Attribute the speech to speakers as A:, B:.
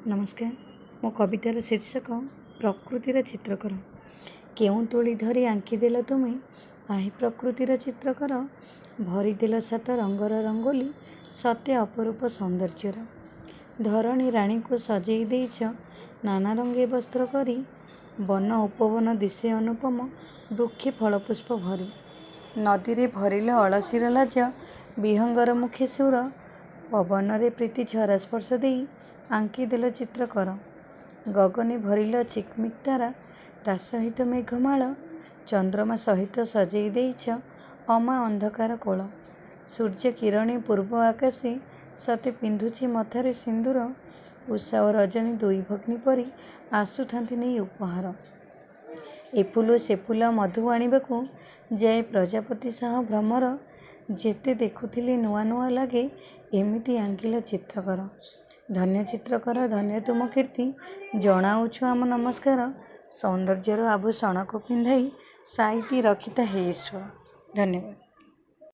A: ନମସ୍କାର। ମୋ କବିତାର ଶୀର୍ଷକ ପ୍ରକୃତିର ଚିତ୍ରକର। କେଉଁ ତୂଳୀ ଧରି ଆଙ୍କିଦେଲ ତୁମେ, ଆହେ ପ୍ରକୃତିର ଚିତ୍ରକର! ଭରିଦେଲ ସାତ ରଙ୍ଗର ରଙ୍ଗୋଲି ସତେ ଅପରୂପ ସୌନ୍ଦର୍ଯ୍ୟର। ଧରଣୀ ରାଣୀକୁ ସଜେଇ ଦେଇଛ ନାନା ରଙ୍ଗେ ବସ୍ତ୍ର କରି, ବନ ଉପବନ ଦିଶେ ଅନୁପମ ବୃକ୍ଷେ ଫଳପୁଷ୍ପ ଭରି। ନଦୀରେ ଭରିଲ ଅଳସୀର ଲାଜ, ବିହଙ୍ଗର ମୁଖେ ସୁର, ପବନରେ ପ୍ରୀତି ଝରା ସ୍ପର୍ଶ ଦେଇ ଆଙ୍କିଦେଲ ଚିତ୍ରକର। ଗଗନେ ଭରିଲ ଚିକ୍‌ମିକ୍ ତାରା, ତା ସହିତ ମେଘମାଳ, ଚନ୍ଦ୍ରମା ସହିତ ସଜେଇ ଦେଇଛ ଅମା ଅନ୍ଧକାର କୋଳ। ସୂର୍ଯ୍ୟ କିରଣେ ପୂର୍ବ ଆକାଶେ ସତେ ପିନ୍ଧୁଛି ମଥାରେ ସିନ୍ଦୂର, ଉଷା ଓ ରଜନୀ ଦୁଇ ଭଗ୍ନୀ ପରି ଆସୁଥାନ୍ତି ନେଇ ଉପହାର। ଏ ଫୁଲ ସେ ଫୁଲ ମଧୁ ଆଣିବାକୁ ଯାଏ ପ୍ରଜାପତି ସହ ଭ୍ରମର, ଯେତେ ଦେଖୁଥିଲେ ନୂଆ ନୂଆ ଲାଗେ ଏମିତି ଆଙ୍କିଲା ଚିତ୍ରକର। ଧନ୍ୟ ଚିତ୍ରକର, ଧନ୍ୟ ତୁମ କୀର୍ତ୍ତି, ଜଣାଉଛୁ ଆମ ନମସ୍କାର, ସୌନ୍ଦର୍ଯ୍ୟର ଆଭୂଷଣକୁ ପିନ୍ଧାଇ ସାଇତି ରଖିଥା ହେ ଈଶ୍ୱର। ଧନ୍ୟବାଦ।